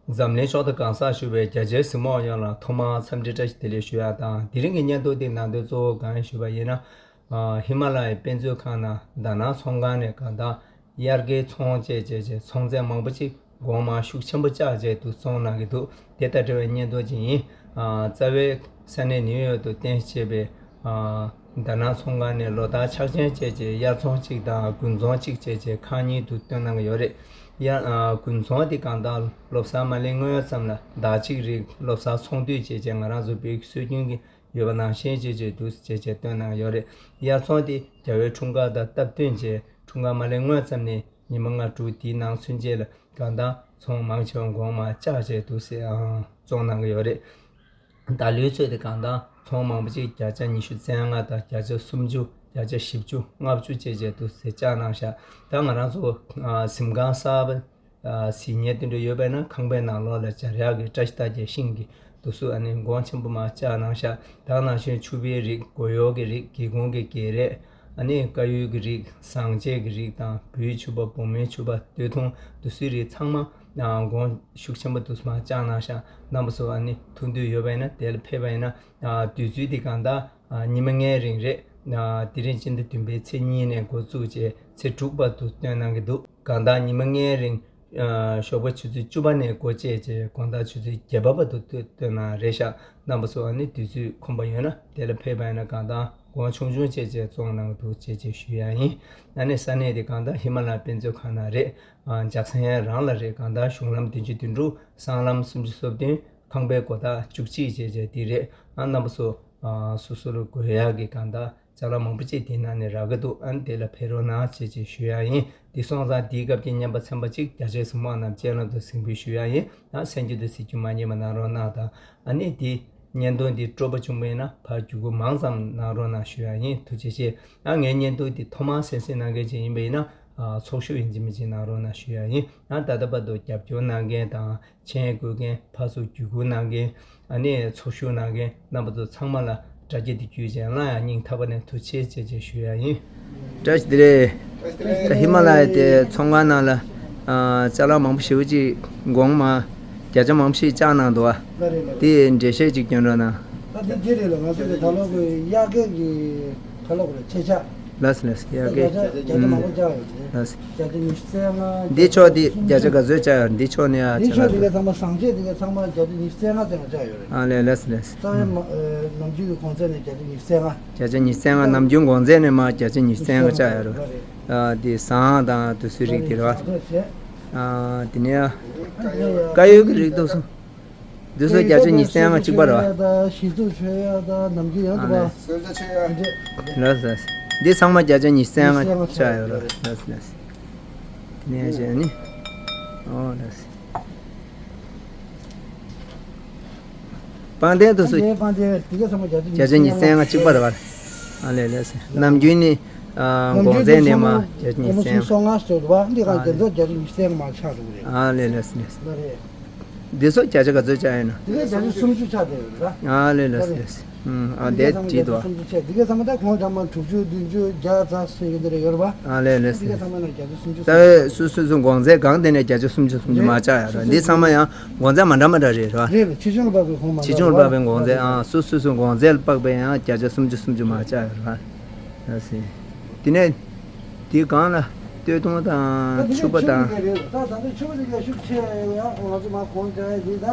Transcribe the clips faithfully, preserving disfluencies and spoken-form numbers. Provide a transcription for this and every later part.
འཛམ་གླིང་ཕྱོགས་དུས་གང་སར་བཞུགས་པའི་རྒྱ་ཆེའི་གཟིགས་མོ་བ་ཡོངས་ལ་ཐོག་མར་འཚམས་འདྲི་བཀྲ་ཤིས་བདེ་ལེགས་ཞུ་ཡག་དང་། དེ་རིང་གི་བརྙན་ཐུང་འདི་ནང་དོན་གཙོ་བོ་གང་ཡིན་ཞུས་པ་ཡིན་ན། ཨ། ཧི་མ་ལ་ཡའི་དཔེ་མཛོད་ཁང་ནང་དྷ་ནམ་ཚོང་ཁང་ནས་གང་ལྟར་དབྱར་ཁའི་ཚོང་བཅས་བྱས་བྱས་ཚོང་རྫས་མང་པོ་ཅིག་དགོང་མོ་ཤུགས་ཆེན་པོ་བཅག་བྱས་འདུག་བཙོང་གནང་གི་འདུག་དེ་དང་འབྲེལ་བའི་བརྙན་ཐུང་ཅིག་ཡིན། ཨ། རྩ་བའི་ས་གནས་ནིའུ་ཡོག་ཏུ་རྟེན་གཞི་བྱས་པའི། ཨ། དྷ་ནམ་ཚོང་ཁང་ནས་ལོ་ལྟར་ཕྱག་ཆེན་བཅས་བྱས་དབྱར་ཚོང་གཅིག་དང་དགུན་ཚོང་གཅིག་བཅས་བྱས་ཁག་གཉིས་དུ་བཏོན་གནང་གི་ཡོད་རེད། དབྱར། ཨ། དགུན་ཚོང་དེ་གང་ལྟར་ལོ་གསར་མ་སླེབས་སྔོན་ཙམ་ལ་དར་ལྕོག་རིགས་ལོ་གསར་ཚོང་དུས་བཅས་བྱས་ང་རང་ཚོ་བོད་ཀྱི་སྲོལ་རྒྱུན་གྱི་ཡོད་པ་ནང་བཞིན་བྱས་བྱས་འདུག་བྱས་བྱས་བཏོན་གནང་གི་ཡོད་རེད། དབྱར་ཚོང་དེ་རྒྱལ་བའི་འཁྲུངས་སྐར་དང་སྟབས་བསྟུན་བྱས་འཁྲུངས་སྐར་མ་སླེབས་སྔོན་ཙམ་ནས་ཉི་མ་ལྔ་དྲུག་དེའི་ནང་ཚུན་ཆད་ལ་གང་ལྟར་ཚོང་མང་ཆེ་བ་དགོང་མོ་བཅག་བྱས་འདུག་སེ་ཨང་བཙོང་གནང་གི་ཡོད་རེད། ད་ལོའི་ཚོད་དེ་གང་ལྟར་ཚོང་མང་པོ་ཅིག་བརྒྱ་ཆ་ཉི་ཤུ་རྩ་ལྔ་དང་བརྒྱ་ཆ་སུམ་ཅུ། བརྒྱ་ཆ་བཞི་བཅུ། ལྔ་བཅུ་བཅས་བྱས་འདུག་སེ་བཅག་གནང་ཤག་ད་ང་རང་ཚོ། ཨ། གཟིམ་ཁང་གསར་པ། ཨ། གཟིགས་མཁན་དེ་འདྲ་ཡོད་པ་ཡིན་ན་ཁང་པའི་ནང་ལོགས་ལ་སྦྱར་ཡག་གི་བཀྲ་ཤིས་རྟགས་བརྒྱད་ཤིང་གི་འདུག་སེ་ཨ་ནི་གོང་ཆེན་པོ་མར་བཅག་གནང་ཤག་ད་ནང་བཞིན་ཕྱུ་པའི་རིགས། སྒོ་ཡོལ་གྱི་རིགས། སྒེའུ་ཁུང་གི་སྒལ་རས། ཨ་ནི་དཀར་ཡོལ་གྱི་རིགས། ཟངས་ཆས་ཀྱི་རིགས་དང་། སྦུལ་ཕྱུ་པ། བུང་བའི་ཕྱུ་པ། སྟོད་ཐུང་། འདུག་སེ་རིགས་ཚང་མ། ཨ། གོང་ཤུགས་ཆེན་པོ་འདུག་སེ་མར་བཅག་གནང་ཤག་རྣམ་པ་ཚོ་ཨ་ནི་ཐུགས་འདོད་ཡོད་པ་ཡིན་ན་དེ་ལ་ཕེབས་པ་ཡིན་ན། ཨ། དུས་ཚོད་དེ་གང་ལྟར། ཨ། ཉི་མ་ལྔའི་རིང་རེད། ཨ། དེ་རིང་སྤྱི་ཟླ་བདུན་པའི་ཚེས་གཉིས་ནས་འགོ་བཙུགས་བྱས་ཚེས་དྲུག་བར་དུ་བཏོན་གནང་གི་འདུག་གང་ལྟར་ཉི་མ་ལྔའི་རིང་། ཨ། ཞོགས་པ་ཆུ་ཚོད་བཅུ་པ་ནས་སྒོ་བཅད་བྱས་དགོང་དག་ཆུ་ཚོད་བརྒྱད་པ་བར་དུ་བཏོན་གནང་རེད་ཤག་རྣམ་པ་ཚོ་ཨ་ནི་དུས་ཚོད་ཁོམ་པ་ཡོད་ན་དེ་ལ་ཕེབས་པ་ཡིན་ན་གང་ལྟར་གོང་ཆུང་ཆུང་བྱས་བྱས་བཙོང་གནང་གི་འདུག་ཅེས་བྱས་ཞུ་ཡག་ཡིན། ཨ་ནི་ས་གནས་དེ་གང་ལྟར་ཧི་མ་ལ་དཔེ་མཛོད་ཁང་ནང་རེད། ཨ། ལྕགས་ཟམ་ཡན་རང་ལ་རེད། གང་ལྟར་གཞུང་ལམ་བདུན་ཅུ་དོན་དྲུག་སྲང་ལམ་སུམ་ཅུ་སོ་བདུན། ཁང་པའི་སྒོ་ཐག་བཅུ་གཅིག་བྱས་བྱས་དེ་རེད། ཨ། རྣམ་པ་ཚོ། ཨ། སོ་སོ་ལ་དགོས་ཡག་གི་གང་ལྟར་ཅ་ལག་མང་པོ་ཅིག་དེའི་ནང་ནས་རག་གི་འདུག་ཨ་ནི་དེ་ལ་ཕེབས་རོགས་གནང་བྱས་བྱས་ཞུ་ཡག་ཡིན། འདི་སོང་ཙང་དེའི་སྐབས་ཀྱི་བརྙན་པར་ཚན་པ་གཅིག་རྒྱ་ཆེའི་གཟིགས་མོ་བ་རྣམས་སྤྱན་ལམ་དུ་གཟིགས་འབུལ་ཞུ་ཡག་ཡིན། ཨ། གསན་རྒྱུ་དང་གཟིགས་རྒྱུ་མ་བརྗེད་པ་གནང་རོགས་གནང་དང་། ཨ་ནི་དེ་བརྙན་ཐུང་འདི་སྤྲོ་པོ་བྱུང་བ་ཡིན་ན་ཕར་བརྒྱུད་སྐུར་མང་ཙམ་གནང་རོགས་གནང་ཞུ་ཡག་ཡིན། ཐུགས་རྗེ་ཆེ། ཨ། ངའི་བརྙན་ཐུང་འདི་ཐོག་མར་གསན་གཟིགས་གནང་མཁན་ཅིག་ཡིན་པ་ཡིན་ན། ཨ། ཚོགས་ཞུགས་ཡིན་གཅིག་མིན་གཅིག་གནང་རོགས་གནང་ཞུ་ཡག་ཡིན། ཨ། ད་ལྟ་བར་དུ་རྒྱབ་སྐྱོར་གནང་མཁན་དང་། མཆན་འགོད་མཁན། ཕར་ཚུར་བརྒྱུད་སྐུར་གནང་མཁན། ཨ་ནི་ཚོགས་ཞུགས་གནང་མཁན་རྣམ་པ་ཚོ་ཚང་མ་ལ་དགྲ་བགེགས་འདི་བརྒྱུད་བྱས་སླར་ཡང་སྙིང་ཐག་པ་ནས་ཐུགས་རྗེ་ཆེ་ཞེས་ཞུ་ཡག་ཡིན། བཀྲ་ཤིས་བདེ་ལེགས། ད་ཧི་མ་ལ་ཡའི་དེ་ཚོང་ཁང་ནང་ལ། ཨ། ཅ་ལག་མང་པོ་ཞེ་པོ་ཅིག་དགོང་མོ་བརྒྱ་ཆ་མང་པོ་ཞིག་བཅག་གནང་འདུག་ཨ། ལགས་རེད་ལགས། དེ་འགྲེལ་བཤད་ཅིག་སྐྱོན་རོགས་གནང་། ད་དེ་དེ་རེད་ལ། ང་ཚོ་གི་ད་ལོ་གི་དབྱར་ཁའི་གི་ཁ་ལོ་གི་ཚེས་ཆ། ལགས་ལགས། དབྱར་ཁའི། བརྒྱ་ཆ་མང་པོ་བཅག་ཡོད་རེད། ལགས། བརྒྱ་ཆ་ཉི་ཤུ་རྩ་ལྔ། འདི་ཕྱོགས་འདི་བརྒྱ་ཆ་ག་ཚོད་བཅག་ཡོད། འདི་ཕྱོགས་ནས་ཨ། འདི་ཕྱོགས་འདི་ག་ཚང་མ་ཟངས་ཆས་འདི་ག་ཚང་མ་བརྒྱ་ཆ་ཉི་ཤུ་རྩ་ལྔ་ཙམ་བཅག་ཡོད་རེད། ཨ་ལས། ལགས་ལགས། རྩ་བའི་མ། ཨ། ནམ་རྒྱུན་གྱི་གོང་ཚད་ནས་བརྒྱ་ཆ་ཉི་ཤུ་རྩ་ལྔ། བརྒྱ་ཆ་ཉི་ཤུ་རྩ་ལྔ། ནམ་རྒྱུན་གོང་ཚད་ནས་མར་བརྒྱ་ཆ་ཉི་ཤུ་རྩ་ལྔ་བཅག་ཡོད་རེད། ཨ། འདི་ཟངས་དང་དུ་སུའི་རིགས་དེ་རེད་བ། ཨ། དེ་ནས་ཨ། དཀར་ཡོལ་གྱི་རིགས་འདུག་སོང་། འདི་ཚོ་བརྒྱ་ཆ་ཉི་ཤུ་རྩ་ལྔ་གཅིག་པ་རེད་བ། གཞི་བཙུགས་མཆོད་ཡག་དང་ནམ་རྒྱུན་ཡང་དུ་བ། ལགས་ལགས། འདི་ཚང་མ་བརྒྱ་ཆ་ཉི་ཤུ་རྩ་ལྔ་བཅག་ཡོད་རེད། ལགས་ལགས། དེ་ནས་བྱས་ནི། ཨོ་ལགས། པང་གདན་དུ་སུ། པང་གདན་འདི་ག་ཚང་མ་བརྒྱ་ཆ་ཉི་ཤུ་རྩ་ལྔ་གཅིག་པ་རེད་བ། ཨ་ལས་ལགས། ནམ་རྒྱུན་ནི། ཨ། གོང་ཚད་ནས་མར་བརྒྱ་ཆ་ཉི་ཤུ་རྩ་ལྔ། སོ་ལྔ་ཟེར་འདུག་བ། འདི་ག་འདི་ཚོ་བརྒྱ་ཆ་ཉི་ཤུ་རྩ་ལྔ་མར་ཆག་འགྲོ་གི་རེད། ཨ་ལས་ལགས་ལགས། ལགས་རེད། འདི་ཚོ་བརྒྱ་ཆ་ག་ཚོད་ཆག་ཡིན་ན། འདི་ག་བརྒྱ་ཆ་སུམ་ཅུ་ཆག་བསྡད་ཡོད་རེད། ཨ་ལས་ལགས་ལགས། ཨ། འདི་བྲིས་འདུག་བ། སུམ་ཅུ་ཆག། འདི་ག་ཚང་མ་ད་གོང་ཚང་མ་དྲུག་ཅུ་བདུན་ཅུ་བརྒྱ་རྩ་ཟེར་གྱི་འདི་རེད་ཡོད་རེད་པ། ཨ་ལས་ལགས་ལགས། འདི་ག་ཚང་མ་ན་བརྒྱ་ཆ་སུམ་ཅུ། རྩ་བའི་སུ་སུ་སུ་གོང་ཚད་གང་དེ་ནས་བརྒྱ་ཆ་སུམ་ཅུ་སུམ་ཅུ་མར་ཆག་ཡོད་རེད། འདི་ཚང་མ་ཡང་གོང་ཚད་མ་འདྲ་མ་འདྲ་རེད་རེད་པ། རེད་རེད། ཆེ་ཆུང་ལ་དཔག་པའི་གོང་མ་ཆེ་ཆུང་ལ་དཔག་པའི་གོང་ཚད། ཨ། སུ་སུ་སུ་གོང་ཚད་ལ་དཔག་པའི་ཡང་བརྒྱ་ཆ་སུམ་ཅུ་སུམ་ཅུ་མར་ཆག་ཡོད་རེད་པ། ལགས་སེ། དེ་ནས་དེའི་སྒང་ལ་སྟོད་ཐུང་དང་ཕྱུ་པ་དང་། ད་ད་ལྟ་ཕྱུ་པ་དེ་ག་ཤུགས་ཆེ་ཡང་ང་ཚོ་མ་གོང་དེ་དེ་ད་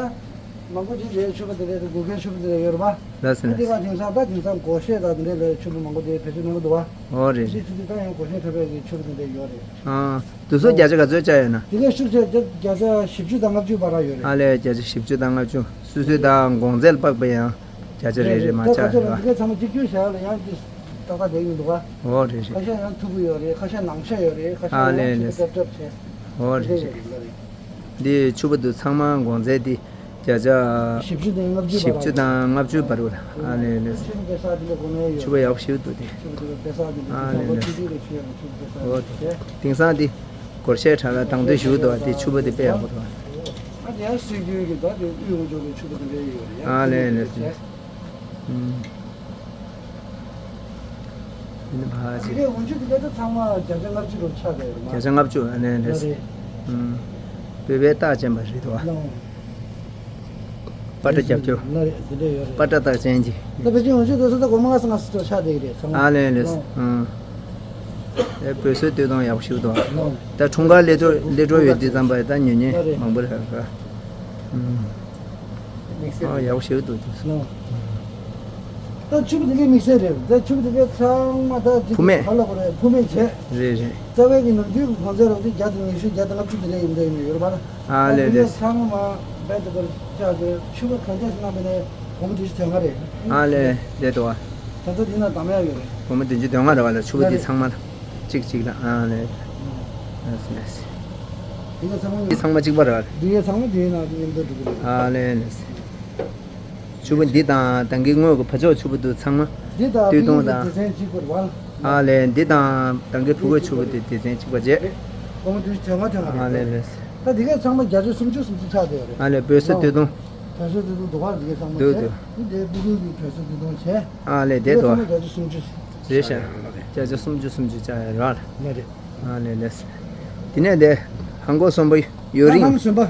མང་པོ་ཅིག་རེད། ཕྱུ་པ་དེ་རེད། དགུན་ཁའི་ཕྱུ་པ་དེ་རེད་ཡོད་རེད་པ། ལགས་སེ་ལགས་སེ། དེ་ག་དེང་སང་ད་དེང་སང་སྒོར་གཞས་དང་དེ་འདྲ་ལ་ཕྱུ་པ་མང་པོ་དེ་བེད་སྤྱོད་གནང་གི་འདུག་པ། ཨོ་རེད་རེད། དེ་ཕྱུ་པ་དེ་ད་ཡང་སྒོར་གཞས་འཁྲབ་པའི་ཕྱུ་པ་དེ་འདྲ་ཡོད་རེད། ཨ། དེ་ཚོ་བརྒྱ་ཆ་ག་ཚོད་ཆག་ཡོད་ན། དེ་ག་ཤུགས་ཆེ་བརྒྱ་ཆ་བཞི་བཅུ་དང་ལྔ་བཅུ་བར་ཡོད་རེད། ཨ་ལས། བརྒྱ་ཆ་བཞི་བཅུ་དང་ལྔ་བཅུ། སུ་སུ་ད་གོང་ཚད་ལ་དཔག་པའི་ཡང་། བརྒྱ་ཆ་རེ་རེ་མར་ཆག་ཡོད་པ། འདི་ཚང་མ་གཅིག་གྱུར་བྱས་ལ་ཡང་འདི་ཏག་ཏག་བསྡད་ཀྱི་འདུག་པ། འོ་རེད་རེད། ཁ་ཤས་ཡང་མཐུག་པོ་ཡོད་རེད། ཁ་ཤས་ནང་ཤ་ཡོད་རེད། ཁ་ཤས་ཨ་ཡང་ལས་ཕྱུ་པ་ལས། ཏབ་ཏབ་བྱས། འོ་རེད་རེད། འདི་ཕྱུ་པ་འདི་ཚང་མ་གོང་ཚད་འདི་བརྒྱ་ཆ་བཞི་བཅུ་དང་ལྔ་བཅུ་བར། བཞི་བཅུ་དང་ལྔ་བཅུ་བར་རེད། ཨ་ལས་ལས། ཕྱུ་པ་ཡག་པོ་ཞེ་པོ་འདུག་སྟེ། ཕྱུ་པ་འདི་ལ་དཔེ་བསགས་ཀྱི་འདུག་ཨ་ལས་ལས། འོ་དེ། དེང་སང་འདི་སྒོར་གཞས་འཁྲབ་ལ་དང་དོད་ཞུ་འདུག་པ། དེ་ཕྱུ་པ་འདི་དཔེ་ཡག་པོ་འདུག་ཨ་དེ་ཡང་སྲོལ་རྒྱུན་གྱི་ད་དེ་དབུས་ཝང་ཅོ་གི་ཕྱུ་པ་དེ་འདྲ་ཡོད་རེད། ཨ་ལས་ལས་ལས། ཨུམ། ཡིན་ན་ཕ་ཅིག་དེ་འདྲའི་ཝང་ཅོ་དེ་འདྲ་ད་ཚང་མ་བརྒྱ་ཆ་ལྔ་བཅུ་རུ་ཆགས་བསྡད་ཡོད་རེད་མ། བརྒྱ་ཆ་ལྔ་བཅུ། ཨ་ལས་ལས། ལགས་རེད། ཨུམ། བོད་པའི་རྟགས་ཅན་པ་རེད་འདུག་པ། ལགས། པ་ཏྲ་རྒྱབ་སྐྱོར། ལ་རེད། དེ་འདྲ་ཡོད་རེད། པ་ཏྲ་རྟགས་ཅན་གྱི། ད་ཕལ་ཆེར་ང་ཚོ་དེ་ཚོ་ད་སྒོར་མོ་ལྔ་ཙམ་ལྔ་ཙམ་ཆགས་བསྡད་ཀྱི་རེད་ཚང་མ། ཨ་ལས་ལས། ལོ། ཨང་། ཨེ་བོད་གསོལ་སྟོད་ཐུང་ཡག་པོ་ཞིག་འདུག་ལོ། ད་འཁྲུངས་སྐར་སླེབས་འགྲོ་སླེབས་འགྲོ་ཡོད་དུས་ཙམ་པ་ད་ཉོ་ཉོས་ལ་རེད། མང་པོ་རེད་ཨ། ཨང་། དམིགས་བསལ་ཨ་ཡག་པོ་ཞིག་འདུག་དེ་ཚོ། ལོ། ད་ཕྱུ་པ་དེ་གའི་དམིགས་བསལ་རེད། ད་ཕྱུ་པ་དེ་གའི་ཚང་མ་ད་ཅིག་བུད་མེད་ག་ལ་གོ་རེད། བུད་མེད་བྱས། རེད་རེད། རྩ་བའི་གི་ནམ་རྒྱུན་གི་གོང་ཚད་རོགས་དེ་བརྒྱ་དང་ཉི་ཤུ་བརྒྱ་དང་ལྔ་བཅུ་དེ་འདྲ་ཡིན་འདྲ་ཡིན་ཡོད་རེད་པ། ཨ་ལས་ལས། ཚང་མ་རྦད་དེ་བར་ཆགས་ཏེ་ཕྱུ་པ་གང་ཆགས་སུ་གནང་པ་ནས་སྒོར་མོ་བདུན་ཅུ་དོན་ལྔ་རེད། ཨ་ལས་ལས་འདུག་ཨ། ད་ལྟ་འདི་ན་གདམ་ཡག་ཡོད་རེད། སྒོར་མོ་བདུན་ཅུ་དོན་ལྔ་རེད་བ་ལ་ཕྱུ་པ་འདི་ཚང་མ་ལ་གཅིག་གཅིག་ལ་ཨ་ལས། ལས་ལས། འདི་ག་ཚང་མ་འདི་ཚང་མ་གཅིག་པ་རེད་བ། འདི་ག་ཚང་མ་འདི་ན་མཉམ་དུ་འགྲོ་གི་རེད། ཨ་ལས་ལས། ཕྱུ་པ་འདི་དང་ད་གིན་སྔོན་གྱི་ཕ་ཕྱོགས་ཕྱུ་པ་འདི་ཚང་མ། འདི་དང་སྟོད་ཐུང་དང་། སྡེ་ཚན་གཅིག་པ་རེད་བ། ཨ་ལས་འདི་དང་ད་གིན་ཕྲུ་གུའི་ཕྱུ་པ་འདི་སྡེ་ཚན་གཅིག་པ་བྱས། སྒོར་མོ་བདུན་ཅུ་དོན་ལྔ་དོན་ལྔ་རེད། ཨ་ལས་ལས། ད་འདི་ག་ཚང་མ་བརྒྱ་ཆ་སུམ་ཅུ་སུམ་ཅུ་ཆགས་བསྡད་ཡོད་རེད། ཨ་ལས་བོད་གསོལ་སྟོད་ཐུང་། བོད་གསོལ་སྟོད་ཐུང་འདུག་ག་འདི་ག་ཚང་མ་འདུག་བྱས། འདུག་འདི་འདི་སྤུ་གུ་གི་བོད་གསོལ་སྟོད་ཐུང་བྱས། ཨ་ལས་འདི་འདུག་ག་ཚང་མ་བརྒྱ་ཆ་སུམ་ཅུ། རེད་ཤག་བརྒྱ་ཆ་སུམ་ཅུ་སུམ་ཅུ་ཆགས་ཡོད་རེད་བ། ལ་རེད། ཨ་ལས་ལས། དེ་ནས་དེ་ཧང་གོ་གསོན་པོ་ཡོད་རིང་། ལྷ་མོ་གསོན་པ།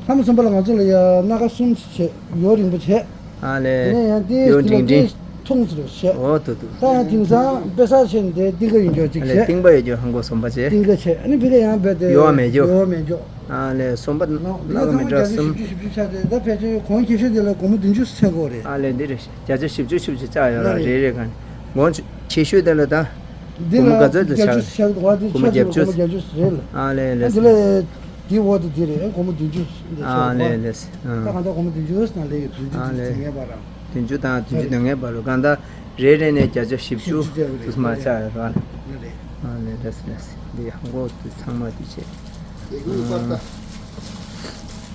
ལྷ་མོ་གསོན་པ་ལ་ང་ཚོ་ལ་ཡ་སྣ་ཁ་གསུམ་བྱས་ཡོད་རིང་པོ་བྱས། ཨ་ལས། དེ་ནས་ཡང་དེ་ཡོད་དེ་ལ་འབྲིང་འབྲིང་། དེ་ཐུང་ཟེར་བ་བྱས། འོ་དུ་དུ། ད་ཡང་དེང་སང་དཔེ་གསར་ཆེན་དེ་ཏིང་ཀ་ཡོད་འཇོག་ཅིག་ཨ་ལས་བྱས། ཏིང་པ་ཡོད་འཇོག་ཧང་གོ་གསོན་པ་བྱས། ཏིང་ཀ་བྱས་ཨ་ནི་བི་ཀ་ཡང་རྦད་དེ་ཡོ་བ་མེད་འཇོག་ཡོ་བ་མེད་འཇོག་ཨ་ལས་གསོན་པ་ནག་ལ་ལག་ཚང་མ་མི་འདྲ་བརྒྱ་ཆ་གསུམ། བཞི་བཅུ་ཞེ་བཅུ་ཆགས་ཏེ་ད་ཕལ་ཆེར་གོང་ཁེ་ཤོས་དེ་ལ་སྒོར་མོ་བདུན་ཅུ་ཆགས་ཀྱི་ཡོད་རེད། ཨ་ལས་འདི་རེད་བརྒྱ་ཆ་བཞི་བཅུ་ཞེ་བཅུ་ཆགས་ཡོད་རེད། རེད་རེད་ག་ནི་གོང་ཁེ་ཤོས་དེ་ལ་ད། འདི་སྒོར་མོ་ལ་ག་ཚོད་ཙམ་བརྒྱད་ཅུ་ཆགས། ཆགས་འདུག་བ། འདི་སྒོར་མོ་ཆགས་བརྒྱད་ཅུ་འདུག་སྒོར་མོ་བརྒྱད་ཅུ་རེད་ལ། ཨ་ལས་ལས། འདི་ལས་འདི་འོག་ཏུ་འདི་རེད་སྒོར་མོ་བདུན་ཅུ་འདི་ཆགས་ཨ་འདུག་ལས་བ། ལས། ད་གང་ལྟར་སྒོར་མོ་བདུན་ཅུ་ནང་ལས་ཡོད་བདུན་ཅུ་ཨ་དེ་ལས། བརྒྱད་ཅུ་དང་བདུན་ཅུ་དོན་ལྔའི་བར་རུ་གང་ལྟར་རེ་རེ་ནས་བརྒྱ་ཆ་བཞི་བཅུ་བཞི་བཅུ་དུ་མ་ཆགས་ཡོད་རེད་བ། ལ་རེད། ཨ་ལས་ལས་ལས། འདི་ཧང་གོ་དུ་ཚང་མ་དུ་བྱས།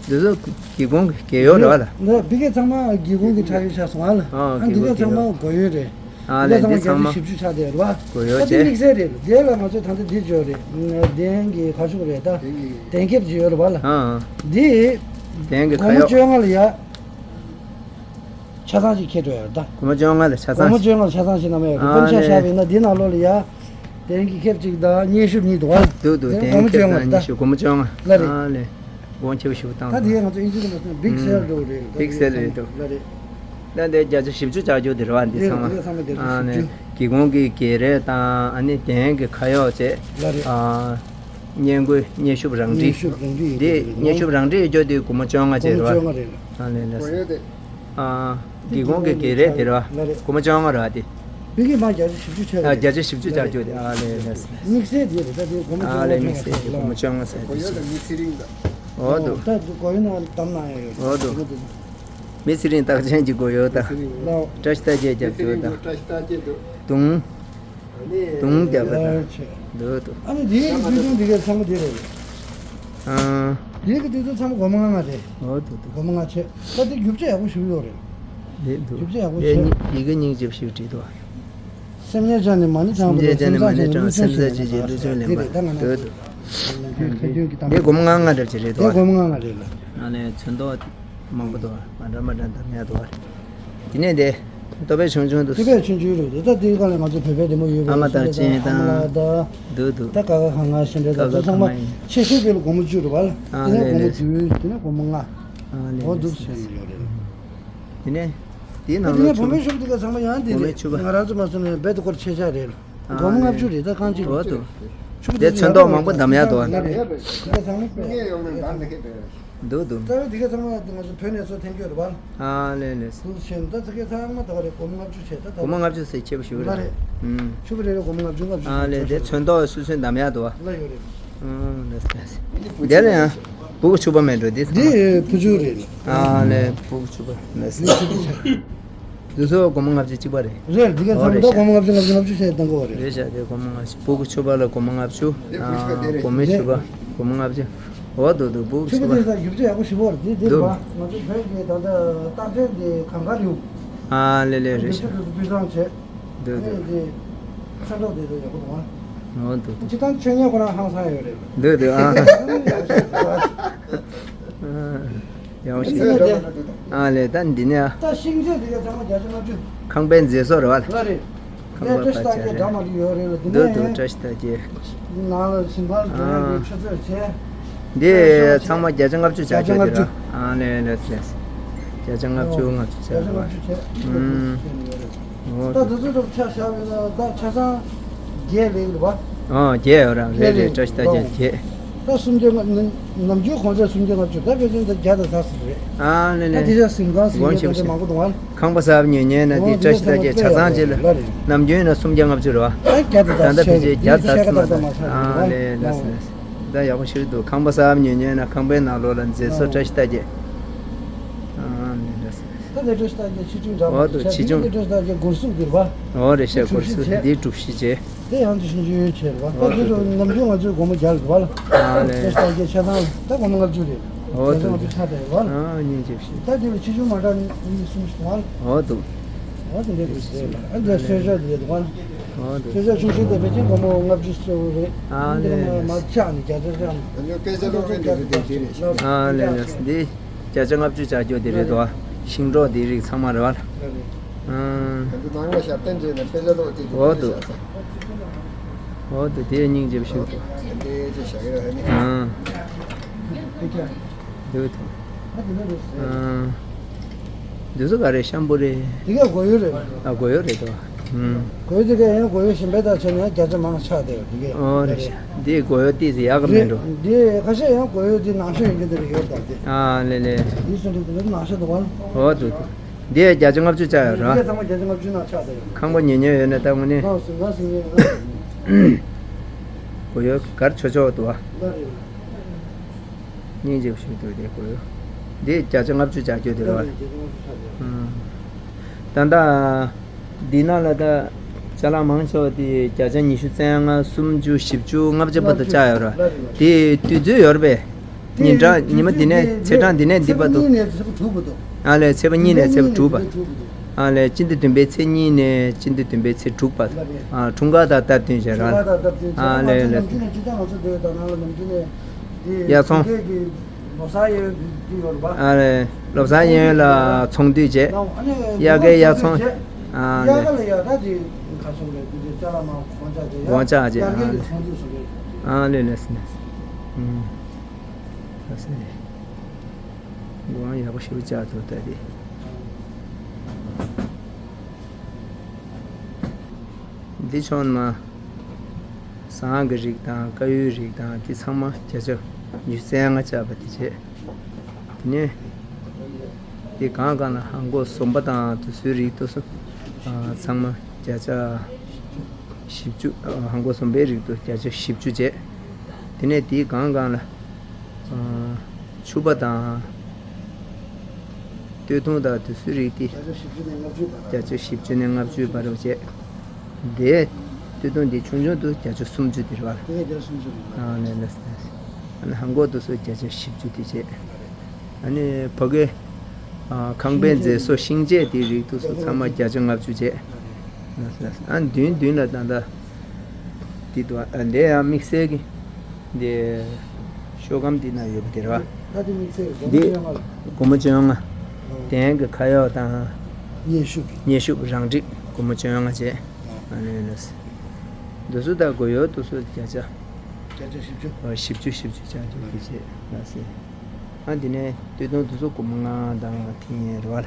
འདི་ཚོ་སྒེའུ་ཁུང་གི་གེ་ཡོད་རེད་བ་ལ། འདི་བི་ཀའི་ཚང་མ་སྒེའུ་ཁུང་གི་ཁྲག་ཡོད་ཆགས་སོང་ཨ་ལ། ཨ་འདི་ག་ཚང་མ་སྒོ་ཡོད་རེད། ཨ་ལས་འདི་ཚང་མ་བརྒྱ་ཆ་བཞི་བཅུ་ཆགས་བསྡད་རེད་བ། གོ་ཡོད་ད་འདི་ཆེ། དམིགས་བསལ་རེད། དེ་ལ་ང་ཚོས་ད་ལྟ་འདི་བརྗོད་རེད། གདན་གྱི་ཁ་ཤུགས་རེད་ད། གདན་ཁེབས་ཅིག་ཡོད་རེད་བ་ལ། ཨ་ཨ། འདི། གདན་གྱི་ཁ་གོང་མ་གཡོག་བཅོ་ལྔ་ལ་ཡ། ཆ་ཚང་ཅིག་ཁེལ་འགྲོ་ཡོད་རེད་ད། གོང་མ་བཅོ་ལྔ་ལ་ཆ་ཚང་ཅིག་གོང་མ་བཅོ་ལྔ་ལ་ཆ་ཚང་ཅིག་བསྣམས་ཡོད་རེད། ཨ་སྤུན་ཆ་ལས། བཞག་པ་ཡིན་ན་འདི་ནང་ལོགས་ལ་ཡ། གདན་གྱི་ཁེབས་ཅིག་དང་སྙན་ཞུ་གཉིས་འདུག་བ། འདུག་འདུག་གདན་གྱི་ཁེབས་དང་སྙན་ཞུ་གོང་མ་བཅོ་ལྔ། ལ་རེད། ཨ་ལས། དགོངས་ཆེ་བ་ཞུ་བཏང་། ད་དེ་ང་ཚོ་ཨིན་ཇི་ལ་མ་སོང་བིག་སེལ་འགྲོ་རེད། བིག་སེལ་རེད་འདུག་ལ་རེད། ད་འདི་བརྒྱ་ཆ་བཞི་བཅུ་ཆགས་རྒྱུ་དེ་རེད་བ་འདི་ཚང་མ། འདི་ཚང་མ་བརྒྱ་ཆ་བཞི་བཅུ། ཨ་ནི་སྒེའུ་ཁུང་གི་སྒལ་རས་དང་ཨ་ནི་གདན་གྱི་ཁ་གཡོག་བྱས། ལ་རེད། ཨ་སྙན་སྐུལ་སྙན་ཞུ་རང་འཁྲི། སྙན་ཞུ་རང་འཁྲི་ཡིན། འདི་སྙན་ཞུ་རང་འཁྲི་ཡོད་རྒྱུ་དེ་སྒོར་མོ་བཅོ་ལྔ་བྱས་རེད་བ། སྒོར་མོ་བཅོ་ལྔ་རེད་ལ། ཨ་ལས་ལས། སྒོ་ཡོད་དེ། ཨ། སྒེའུ་ཁུང་གི་སྒལ་རས་དེ་རེད་བ། ལ་རེད། སྒོར་མོ་བཅོ་ལྔ་རེད་བ་དེ། བིག་གི་མ་བརྒྱ་ཆ་བཞི་བཅུ་ཆགས། ཨ་བརྒྱ་ཆ་བཞི་བཅུ་ཆགས་རྒྱུ་དེ་ཨ་ལས་ལས། དམིགས་བསལ་དེ་རེད་ད་དེ་སྒོར་མོ་ཨ་ལས་དམིགས་བསལ་དེ་སྒོར་མོ་བཅོ་ལྔ་ཟེར་དེ། གོ་ཡོད་ད་མི་ཚེ་རིང་ད། འོ་འདུག་ད་གོ་ཡོད་ན་གཏམ་ན་ཡོད་རེད། འོ་འདུག་མི་ཚེ་རིང་རྟགས་ཅན་གྱི་གོ་ཡོད་ད། ལའོ། བཀྲ་ཤིས་རྟགས་བརྒྱད་རྒྱབ་རྒྱུ་ད། བཀྲ་ཤིས་རྟགས་བརྒྱད་འདུག་དུང་། དུང་རྒྱབ་པ་ད། ལའོ་ཆེ། འདུག་འདུག་ཨ་ནི་དེའི་གི་བརྒྱུད་དུང་དེ་གའི་ཚང་མ་དེ་རེད། ཨ། དེའི་གི་བརྒྱུད་དུང་ཚང་མ་སྒོར་མོ་ལྔ་ལྔ་རེད། འོ་འདུག་འདུག་སྒོར་མོ་ལྔ་ཆེ། ད་དེ་རྒྱུ་ཆ་ཡག་པོ་ཞིག་ཡོད་རེད། རེད་འདུག་རྒྱུ་ཆ་ཡག་པོ་ཆེ། ཡི་གེ་སྙིང་རྗེ་པོ་ཞིག་བྲིས་འདུག་སེམས་ཉིད་ཅན་ནི་མ་ཎི་བགྲང་བ་ལ། སེམས་ཉིད་ཅན་ནི་མ་ཎི་བགྲང་བ་ལ། སེམས་ཙམ་ཅན་གྱི་ལུས་སེམས་ལེན་པ། འདི་རེད་ད་ང་ནང་འདོད་དུ། ཁ་རྒྱུན་གྱི་གཏམ་འདི་སྒོར་མོ་ལྔ་ལྔ་འདྲ་ཅིག་རེད་དོ། འདི་སྒོར་མོ་ལྔ་ལྔ་རེད་ལ། ཨ་ནི་ཚོན་མདོག་མང་པོ་འདུག་མ་འདྲ་མ་འདྲ་འདམ་ཡག་འདུག་དེ་ནས་དེ་ལྟོ་ཕད་ཆུང་ཆུང་འདུག་ལྟོ་ཕད་ཆུང་ཆུང་རེད་དེ། ད་དེའི་སྒང་ལ་ང་ཚོ་བོད་པའི་རི་མོ་ཡོད་པའི་ཨ་མ་དང་ཤིང་འབྲས་ཅན་དང་ཨ་མ་ལགས་དང་། འདུག་འདུག་ད་ཀ་ཁ་གང་ག་ཤིང་འབྲས་དང་ཀ་ཁ་ཚང་མ་གང་ཡིན། ཆེ་ཤོས་དེ་ལ་སྒོར་མོ་བཅུ་རེད་བ་ལ། ཨ་དེ་ནས་ལས་སྒོར་མོ་ལས་བདུན། དེ་ནས་སྒོར་མོ་ལྔ། ཨ་ལས་འོ་ལས་འདུག་ལས་བྱས་ནས་ཡོད་རེད། དེ་ནས་དེའི་ནང་དེ་ལོགས་ནས་བུ་མོའི་ཤོག་དེ་ག་ཚང་མ་ཡང་དེ་བུ་མོའི་ཕྱུ་པ། ང་རང་ཚོ་མ་སོང་ནས་རྦད་དེ་སྐོར་ཆེ་ཆག་རེད། ཨ་སྒོར་མོ་ལྔ་བཅུ་རེད་ད་རྐང་གཅིག་ལ་འོ་བཅུ་དུ། ཕྱུ་པ་དེ་དེ་ཚོན་མདོག་མང་པོ་འདམ་ཡག་འདུག་ཨ། ལ་རེད། དེ་ག་ཚང་མ་དཔེ། འདུག་འདུག་རྩ་བའི་དེ་ག་ཚང་མ་ང་ཚོ་བོད་ནས་ཚོ་འཐེན་རྒྱུ་རེད་བ། ཨ་ལས་ལས། དུ་ཆེན་ད་དེ་ག་ཚང་མ་ད་ག་རེད་སྒོར་མོ་ལྔ་བཅུ་བྱས་ད་ད། སྒོར་མོ་ལྔ་བཅུ་ཟེར་ཆེ་པོ་ཞིག་ལ་རེད། རེད། ཨུམ། ཕྱུ་པ་རེ་རེ་སྒོར་མོ་ལྔ་བཅུ་ལྔ་བཅུ་ཨ་ལས་དེ་ཚོན་མདོག་སོ་སོའི་འདམ་ཡག་འདུག་ཨ། ལ་ཡོད་རེད། ཨང་། དེ་ལ་ཡང་སྦུ་གུ་ཕྱུ་པ་མེད་འགྲོ་འདི་ཚང་མ། འདི་བུ་ཕྱུག་རེད། ཨ་ལས་སྦུ་གུ་ཕྱུ་པ་ལས། འདི་ཕྱུ་པ་ཆགས། འདི་ཚོ་སྒོར་མོ་ལྔ་བཅུ་གཅིག་པ་རེད། རེད། འདི་ག་ཚང་མ་ད་སྒོར་མོ་ལྔ་བཅུ་ལྔ་བཅུ་ལྔ་བཅུ་ཟེར་གཏོང་གི་ཡོད་རེད། རེད་ཤག་དེ་སྒོར་མོ་ལྔ་བཅུ། སྦུ་གུ་ཕྱུ་པ་ལ་སྒོར་མོ་ལྔ་བཅུ། ཨ་སྒོར་མོའི་ཕྱུ་པ་སྒོར་མོ་ལྔ་བཅུ། འོ་འདུག་འདུག་སྦུ་གུ་ཕྱུ་པ། ཕྱུ་པ་དེ་ཚོ་རྒྱུ་ཆ་ཡག་པོ་ཞེ་པོ་རེད་དེ་དེ་འདུག་རེད་པ། ང་ཚོ་བོད་ཀྱི་ད་ལྟ་རྟགས་ཅན་དེ་གངས་དཀར་རི་བོ། ཨ་ལས་ལས་རེད་ཤག་རྒྱུ་ཆ་དེ་ཚོ་སྤུས་གཙང་བྱས། འདུག་འདུག་ཨ་ནི་དེ་ཚོན་མདོག་དེ་ཚོ་ཡག་པོ་འདུག་ཨ། འོ་འདུག་འདུག་སྤྱིར་བཏང་ཆོས་ཉིད་ཁོ་རང་ཧང་སང་ཡོད་རེད། འདུག་འདུག་ཨ། ཨ་ནི་ཡག་པོ་ཞིག་ཡག་པོ་ཞིག་འདུག་ཨ་ལས་ད་འདི་ནས་ཨ། ད་ཤིང་འབྲས་དེ་ག་ཚང་མ་བརྒྱ་ཆ་ལྔ་བཅུ། ཁང་པའི་མཛེས་བཟོ་རེད་བ། ལ་རེད། ཁང་པ་བཀྲ་ཤིས་རྟགས་བརྒྱད་འདྲ་མ་འདྲ་ཡོད་རེད་ལ་འདི་ནས། འདུག་འདུག་བཀྲ་ཤིས་རྟགས་བརྒྱད། ནང་ལ་ཞིང་ཁང་འདྲ་ཨ་གི་ཆུ་ཚོད་བྱས། འདི་ཚང་མ་བརྒྱ་ཆ་ལྔ་བཅུ་བྱ་རྒྱུ་དེ་རེད། ཨ་ལས་ལས་ལས། བརྒྱ་ བརྒྱ་ཆ་ལྔ་བཅུ་ལྔ་བཅུ་ཟེར་བ། ཨུམ། ཨོ། ད་དེ་ཚོ་ཚོ་ཆ་བཞག་པ་ཡིན་ན་ད་ཆ་ཚང་བརྒྱད་ལེན་འདུག་བ། ཨོ། བརྒྱད་ཡོད་ར། རེད་རེད། བཀྲ་ཤིས་རྟགས་བརྒྱད་བརྒྱད། ད་སུམ་བརྒྱ་ལྔ་ནམ་རྒྱུན་གོང་ཚད་སུམ་བརྒྱ་ལྔ་བཅུ། ད་དཔེ་ཅན་ད་བརྒྱ་དང་ཟླ་ཟེར་རེད། ཨ་ལེ་ད་ལེ། དེ་ཆ་གཟིམ་ཁང་གཟིམ་ཡས་ད་དེ་མང་པོ་འདུག་བ། ཁང་པ་གསར་པ་ཉོས་ཉོས་ན་དེ་བཀྲ་ཤིས་རྟགས་བརྒྱད་ཆ་ཚང་བྱས་ལ། ལ་རེད། ནམ་རྒྱུན་ན་སུམ་བརྒྱ་ལྔ་བཅུ་རེད་བ། ད་བརྒྱ་དང་ད་ཟླ་ད་ཕལ་ཆེར་བརྒྱ་དང་ཟླ་ཟེར་ན། ཨ་ལེ་ལེ་ལེ། ད་ཡག་པོ་ཞིག་འདུག་ཁང་པ་གསར་པ་ཉོས་ཉོས་ན་ཁང་པའི་ནང་ལོགས་ལ་མཛེས་བཟོ་བཀྲ་ཤིས་རྟགས་བརྒྱད། ཨ་ནི་འདྲ་སོང་། ད་ལས་བཀྲ་ཤིས་རྟགས་བརྒྱད་ཆེ་ཆུང་འདྲ་བ། འོ་འདུག་ཆེ་ཆུང་། ལས་བཀྲ་ཤིས་རྟགས་བརྒྱད་སྒོར་གསུམ་འདིར་བ། འོ་རེད་ཤག་སྒོར་གསུམ་འདི་གྲུ་བཞི་བྱས། དེ་ཡང་དུ་ཞིང་ཆུ་ཡོད་ཆེར་བ། ད་འོ་དེ་འདུག་ཚོ་ནམ་རྒྱུན་ང་ཚོའི་སྒོར་མོ་བརྒྱ་ལ་བ་ལ། ཨ་ལེ་ལེ། བཀྲ་ཤིས་རྟགས་བརྒྱད་ཆ་ཚང་ད་སྒོར་མོ་ལྔ་བཅུ་རེད། འོ་འདུག་བརྒྱ་ལྔ་བཅུ་ཆ་དེ་བ་ལ། ཨ་སྙིང་རྗེ་ཞིག་ད་དེ་ལ་ཆེ་ཆུང་མ་འདྲ་གཉིས་གསུམ་ཞིག་བ་ལ། འོ་འདུག་འོ་དེ་འདྲའི་དུས་ཚོད་ལ་ཨ་འདྲ་སོས་ཤ་དེ་རེད་བ་ལ། འོ་འདུག་སོས་ཤ་ཆུང་ཤོས་དེ་ཕལ་ཆེར་སྒོར་མོ་ལྔ་བཅུ་སོ་རེད། ཨ་ལེ་ལེ། མ་ཆག་ནས་བརྒྱ་ཆ་ཆག་ནས། དཔེ་ཆ་ཀློག་མཁན་དེ་ཚོ་དེ་དེ་རེད། ཨ་ལེ་ལེ། འདི་བརྒྱ་ཆ་ལྔ་བཅུ་ཆག་རྒྱུ་དེ་རེད་དོ། ཤིང་ཏོག་དེ་རིགས་ཚང་མ་རེད་བ། ཨང་། ད་ནང་ལ་ཞབས་བརྟན་བྱས་ནས་དཔེ་ཆ་ཀློག་དེ་དེ་འོ་དེ་དུ། བྱ་ས། འོ་དེ་དེ་སྙིང་རྗེ་པོ་ཞིག་འདུག་དེ་ཅི་བྱ་གི་རེད་ཧ་ནི། ཨང་། དེ་ཀྱང་། དེ་ཐོ། ཨ་དེ་འདྲ་རེད། ཨང་། འདི་ཚོ་ག་རེ་ཤམ་པུ་རེད། དེ་ག་སྒོ་ཡོལ་རེད། ཨ་སྒོ་ཡོལ་རེད་དོ། ཨུམ། སྒོ་ཡོལ་དེ་ག་ཡང་སྒོ་ཡོལ་གཞན་པའི་དག་བྱས་ན་ཡང་བརྒྱ་ཆ་མང་ཆགས་བསྡད་པ་དེ་གས། ཨོ་རེད་ཤག་འདི་སྒོ་ཡོལ་ཏིས་ཡག་གི་མེད་འགྲོ། འདི་ཁ་ཤས་ཡང་སྒོ་ཡོལ་འདི་ནང་ཤོས་ཡིན་གྱི་འདི་རེད་ཡོད་དམ་དེ། ཨ་ལེ་ལེ། འདི་སུ་འདྲ་དེ་ནང་ཤོས་འདུག་བ། ཨོ་འདུག་འདུག་འདི་ཡང་བརྒྱ་ཆ་ལྔ་བཅུ་ཆགས་ཡོད་ར། འདི་ཚང་མ་བརྒྱ་ཆ་ལྔ་བཅུ་ནང་ཆགས་བསྡད་ཡོད། ཁང་པ་ཉོ་ཉོ་ཡོད་ན་ད་དངོས་གནས། ཨོ་སུ་ང་སུ་ཉོ་ཡོད་ན། སྒོ་ཡོལ་གར་ཆོག་ཆོག་འདུག་བ། ལ་རེད། སྙིང་རྗེ་པོ་ཞིག་འདུག་དེ་དགོས། འདི་བརྒྱ་ཆ་ལྔ་བཅུ་བྱ་རྒྱུ་དེ་རེད་བ། ཨང་། ད་ལྟ་འདི་ནང་ལ་ད་ཅ་ལག་མང་ཆེ་བ་དེ་བརྒྱ་ཆ་ཉི་ཤུ་རྩ་ལྔ། སུམ་ཅུ། བཞི་བཅུ། ལྔ་བཅུ་བར་དུ་བཅག་ཡོད་རེད། དེ་དུས་ཚོད་ཡོད་རེད་པས། ཉིན་གྲངས་ཉི་མ་འདི་ནས་ཚེས་གྲངས་འདི་ནས་འདི་བར་དུ། ཨ་ལས་ཚེས་པ་གཉིས་ནས་ཚེས་པ་དྲུག་བར། ཨ་ལས་སྤྱི་ཟླ་བདུན་པའི་ཚེས་གཉིས་ནས་སྤྱི་ཟླ་བདུན་པའི་ཚེས་དྲུག་བར། ཨ་འཁྲུངས་སྐར་དང་སྟབས་བསྟུན་བྱས་ར། ཨ་ལས་ལས། ནམ་རྒྱུན་ནས་ཅི་ལྟར་ང་ཚོ་འདོད་དང་ནང་ལ་ནམ་རྒྱུན་ནས་དེ་དབྱར་ཚོང་། དེ་གི་ལོ་གསར་ཡོད་དུས་ཡོད་རེད་པ། ཨ་ལས་ལོ་གསར་ཡོད་ལ་ཚོང་འདུས་བྱས། ཨ་ནི་དབྱར་ཁའི་དབྱར་ཚོང་། ཨ་དབྱར་ཁ་ལས་ལ་ཡ་ད་དེ་ཁ་སོང་རེད། དེ་དེ་ཅ་ལག་མ་གོང་ཆག་དེ་ཡ་གོང་ཆག་བྱས། དབྱར་ཁའི་ཨ་གི་ལས་ཚོང་འདུས་སོང་རེད། ཨ་ལས་ལས་ལས། ཨུམ། ད་སེ། དགོང་ཡག་པོ་ཞིག་བཅག་ཐུབ་ད་དེ། འདི་ཕྱོགས་ནས་ཟངས་ཀྱི་རིགས་དང་དཀར་ཡོལ་རིགས་དང་དེ་ཚང་མ་བརྒྱ་ཆ་ཉི་ཤུ་རྩ་ལྔ་བཅག་པ་དེ་བྱས། དེ་ནས་དེ་གང་གང་ལ་ཧང་གོ་ཟོམ་པ་དང་དེ་ཚོའི་རིགས་དེ་ཚོ་ཚང་མ་བརྒྱ་ཆ་བཞི་བཅུ། ཧང་གོ་ཟོམ་པའི་རིགས་དེ་བརྒྱ་ཆ་བཞི་བཅུ་བྱས། དེ་ནས་དེའི་སྒང་སྒང་ལ། ཕྱུ་པ་དང་སྟོད་ཐུང་དང་དེ་ཚོའི་རིགས་དེ་བརྒྱ་ཆ་བཞི་བཅུ་ནས་ལྔ་བཅུའི་བར་དུ་བྱས། དེ་སྟོད་ཐུང་དེ་ཆུང་ཆུང་དུ་བརྒྱ་ཆ་སུམ་ཅུ་དེ་རེད་བ། ཨ་ལས་ལས་ལས། ཨ་ནི་ཧང་གོ་དེ་ཚོ་བརྒྱ་ཆ་བཞི་བཅུ་དེ་བྱས། ཨ་ནི་ཕ་གི་ཨ་ཁང་པའི་མཛེས་བཟོ་ཤིང་བཅད་དེ་རིགས་དེ་ཚོ་ཚང་མ་བརྒྱ་ཆ་ལྔ་བཅུ་བྱས། ཨ་མདུན་མདུན་ལ་ད་ལྟ་འདི་འདུག་ཨ་འདི་ཡང་དམིགས་བསལ་གྱི་འདི་ཤོག་སྒམ་འདི་ན་ཡོད་པ་དེ་རེད་བ། ད་འདི་དམིགས་བསལ་གྱི་འདི་སྒོར་མོ་བཅོ་ལྔ་ལ། སྒོར་མོ་བཅོ་ལྔ། ཨོ། དེང་གི་ཁ་ཡོག་དང་། སྙན་ཤུབས་ཀྱི། སྙན་ཤུབས་རང་འགྲིག་སྒོར་མོ་བཅོ་ལྔ་བྱས། ཨོ། ཨ་ནི་ལ་སི། འདི་ཚོ་ད་སྒོ་ཡོལ་དེ་ཚོ་བརྒྱ་ཆ། བརྒྱ་ཆ་བཞི་བཅུ། ཨོ་བཞི་བཅུ་བཞི་བཅུ་ཆགས་འདུག་དེ་བྱས་ལ་སི། ཨ་འདི་ནས་སྟོད་ཐུང་དེ་ཚོ་སྒོར་མོ་ལྔ་དང་ཐེངས་རེ་བ་ལ།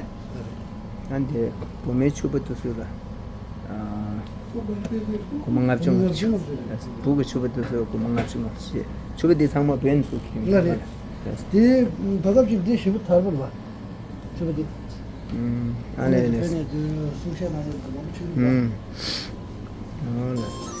ཨ་འདི་བུ་མོའི་ཕྱུ་པ་དེ་ཚོ་ལ། ཨ་སྒོར་མོ་ལྔ་བཅུ་ང་བཅུ། བུ་གི་ཕྱུ་པ་དེ་ཚོ་སྒོར་མོ་ལྔ་བཅུ་ང་བཅུ་བྱས། ཕྱུ་པ་འདི་ཚང་མ་བོད་ནས་ཚུར་ཁྱེར་ཡོང་། ལ་རེད། དེ་བར་སྐབས་ཅིག་འདི་ཞེ་པོ་དར་པོ་རེད་བ། ཕྱུ་པ་འདི། ཨ་ལས་ལས། བོད་ནས་དུ་གསུང་བཤད་གནང་ཡོད་པ་མང་པོ་ཕྱུ་པ། ཨོ་ལ།